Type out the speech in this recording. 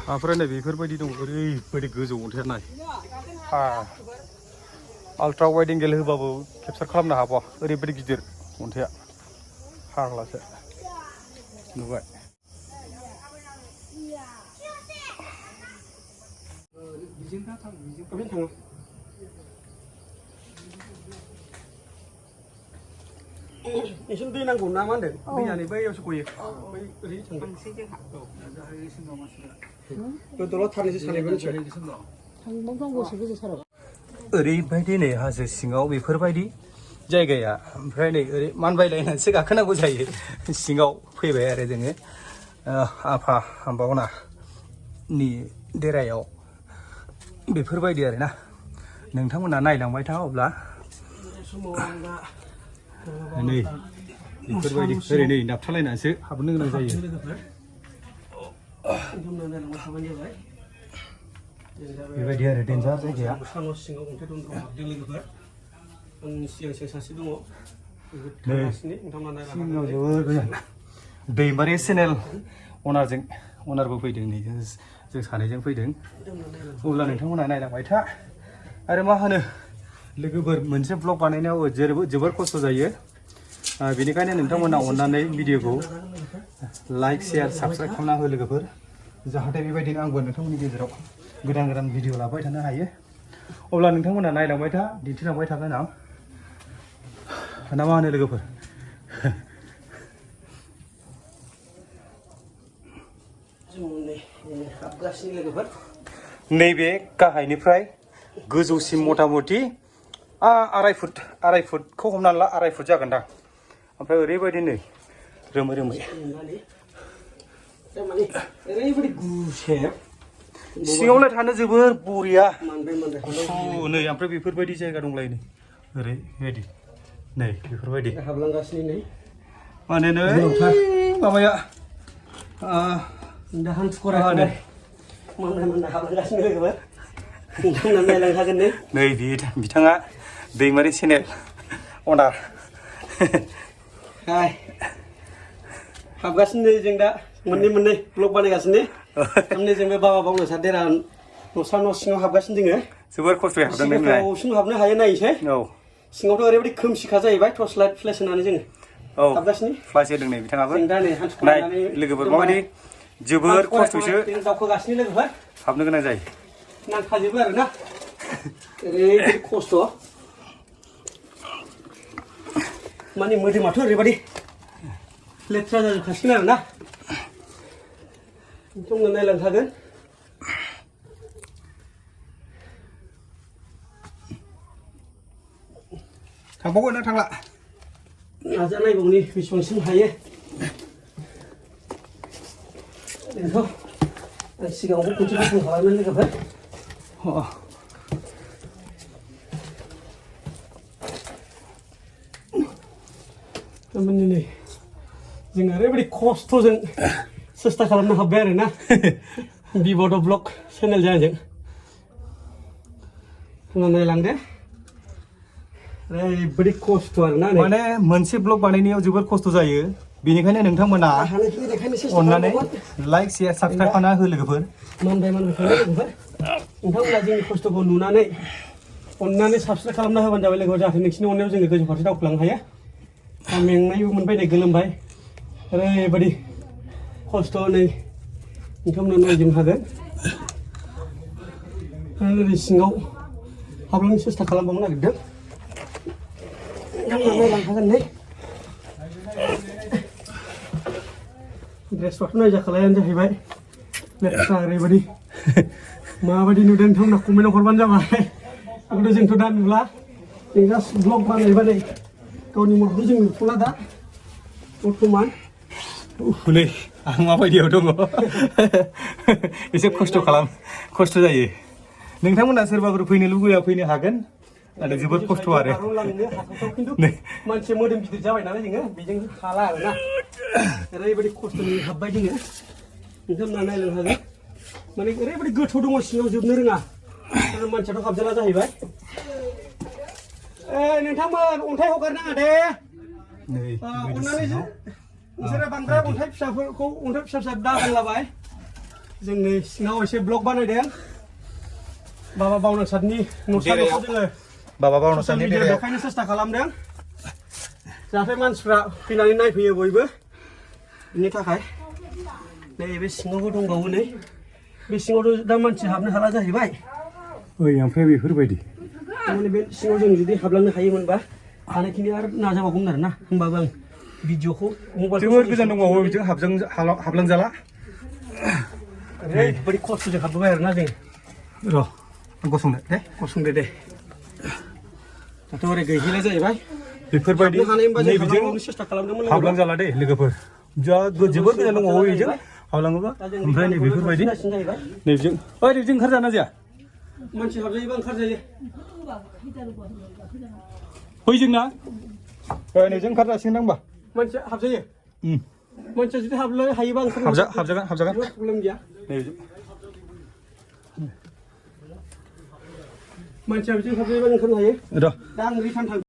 ओमफ्राय नै बेफोरबायदि दं ओरैबायदि गोजौ अन्थाइ नाय आल्ट्रा वाइड एंगेल होबाबो केपचार खालामनो हाबावा ओरैबायदि गिदिर अन्थाइआ फाग्लासो नुबाय एसे दै नांगौ ना मा होनदों दैयानो बैयावसो गयो बै ओरै थांगोन दलद थानोसो सानैबो ओरैबायदि नै हाजो सिङाव बेफोरबायदि जायगाया ओमफ्राय नै ओरै मानबायलायनानैसो गाखोनांगौ जायो सिङाव फैबाय आरो जोङो आफा बावनानि देरायाव बेफोरबायदि आरोना नोंथांमोना नायलांबाय था अब्ला नै बेफोरबायदि ओरै नै नाबथालायनानैसो हाबनो गोनां जायो बेबायदि आरो डेन्जार जायगाया सिङाव अन्थाइ दन्दर हाबदों लोगोफोर आंनि सिगां सासे दङ सिङाव जोबोर गोजान दैमारि चेनेल अनारबो फैदों नै जों सानैजों फैदों अब्ला नोंथांमोना नायलांबाय था आरो मा होनो लोगोफोर मोनसे ब्लग बानायनायाव जोबोर खस्थ' जायो बेनिखायनो नोंथांमोना अननानै भिडिअखौ लाइक शेयार साबस्क्राइब खालामना हो लोगोफोर जाहाथे बेबायदिनो आंबो नोंथांमोननि गेजेराव गोदान गोदान भिडिअ लाबाय थानो हायो अब्ला नोंथांमोना नायलांबाय था दिन्थिलांबाय थागोन आं ना मा होनो लोगोफोर नैबे गाहायनिफ्राय गोजौसिम मथा मथि आराय फुटखौ हमनानै ला आराय फुट जागोनदां ओमफ्राय ओरैबायदि नै रोमै सिङावलाय थानो जोबोर बरिया गुसु नै ओमफ्राय बेफोरबायदि जायगा दंलाय नै ओरैबायदि नै बेफोरबायदि हाबलांगासिनो नै माने नै माबाया दा हान्थुखरा नै हाबलांगासिनो लोगोफोर नोंथांमोना नायलांखागोन नै बिथाङा दैमारि चेनेल अनार हाबगासिनो जों दा मोननै ब्लग बानायगासिनो थारमाने जों बे बाबा बावनासा देरा न'सा न' सिङाव हाबगासिनो जोङो जोबोर खस्थ'यै हाबदों नोंलाय सिङाव हाबनो हायो नायसै सिङावथ' ओरैबायदि खोमसिखा जाहैबाय टर्च लाइट फ्लेस होनानै जोङो हाबगासिनो फ्लास होदों नै बिथाङाबो जों दा नै हान्थुखरा लानानै लोगोफोर माबायदि जोबोर खस्थ'सो दावखोगासिनो लोगोफोर हाबनो गोनां जायो नांखाजोबो आरोना ओरैबायदि खस्थ' माने मोदोमाथ' ओरैबायदि लेथ्रा जाजोबखासिगोन आरोना नोंथांमोना नायलांखागोन थांबावगोन ना थांला नाजानायबावनि बेसेबांसिम हायो बेनोथ' आं सिगाङावबो खनसे बुंखाबायमोन लोगोफोर थारमाने नै जों ओरैबायदि खस्थ'जों सेस्था खालामनो हाबाय आरोना बिबद ब्लग चेनेल जानायजों नायलांदो ओरैबायदि खस्थ' आरोना माने मोनसे ब्लग बानायनायाव जोबोर खस्थ' जायो बेनिखायनो नोंथांमोना अननानै लाइक शेयार साबस्क्राइब खालामना हो लोगोफोर नोंथांमोना जोंनि खस्थ'खौ नुनानै अननानै साबस्क्राइब खालामना होबानो जाबाय लोगोफोर जाहाथे नोंसिनि अननायाव जोङो गोजौ फारसे दावखोलांनो हायो मेंनायबो मोनबाय नै गोलोमबाय ओरैबायदि खस्थ' नै नोंथांमोना नायजोबनो हागोन ओरै सिङाव हाबलांनो सेस्था खालामबावनो नागिरदों नोंथांमोना नायलांखागोन नै ड्रेसफ्राथ' नायजाखालायानो जाहैबाय लेथ्रा ओरैबायदि माबायदि नुदों नोंथांमोना कमेन्टआव हरबानो जाबाय खिन्थु जोंथ' दा नुला जों जास्ट ब्लग बानायबाय गावनि महरखौ जों नुथ'ला दा बर्थमान नै आं माबायदियाव दङ एसे खस्थ' जायो नोंथांमोना सोरबाफोर फैनो लुबैया फैनो हागोन नाथाय जोबोद खस्थ' आरो मानसि मोदोम गिदिर जाबाय नालाय जोङो बेजों हाला आरोना ओरैबायदि खस्थ'नि हाबबाय जोङो नोंथांमोना नायलांनो हागोन माने ओरैबायदि गोथौ दङ सिङाव जोबनो रोङा मानसियाथ' हाबजाला जाहैबाय नोंथांमोन अन्थाइ हगारनाङा दे अननानै नोंसोरो बांद्राय अन्थाइ फिसाफोरखौ अन्थाइ फिसा दागानलाबाय जोंनि सिङाव एसे ब्लक बानायदों बाबा बावनासादनि न'साखौ जोङो बाबा बावनो ससियेल साननि मिडियायाव बेरायाव देखायनो सेस्था खालामदों जाहाथे मानसिफ्रा फैनानै नायफैयो बयबो बिनि थाखाय नैबे सिङावबो दंबावो नै बे सिङावथ' दा मानसि हाबनो हाला जाहैबाय ओइ ओमफ्राय बेफोरबायदि माने बे सिङाव जों जुदि हाबलांनो हायोमोनबा हानायखिनि आरो नाजाबावगौमोन आरो ना होमबाबो आं भिडिअखौ जोबोद गोजान दंबावो बिजों हाबलांजाला ओरैबायदि खस्थ'जों हाबबोबाय आरो ना जों र' गसंनो दे गसंदो दे दाथ' ओरै गैहैला जाहैबाय बेफोरबायदि हाबनो हानाय होनबा जों नैबेजों हाबलांबावनो सेस्था खालामदोंमोन हाबलांजाला दे लोगोफोर जोबोद गोजान दंबावो बेजों हाबलाङोबा ओमफ्राय नै बेफोरबायदि नैबेजों ओइ नैबेजों ओंखारजाना जाया मानसि हाबजायोबा ओंखारजायो बैजोंना नैजों ओंखारजासिगोन दां होनबा मानसिया हाबजायो मानसिया जुदि हाबनो हायोबा हाबजागोन प्रब्लेम गैया नैबेजों मानसिया बिदिनो हाबजायोबा ओंखारनो हायो र' दा आं रिटार्न थांगोन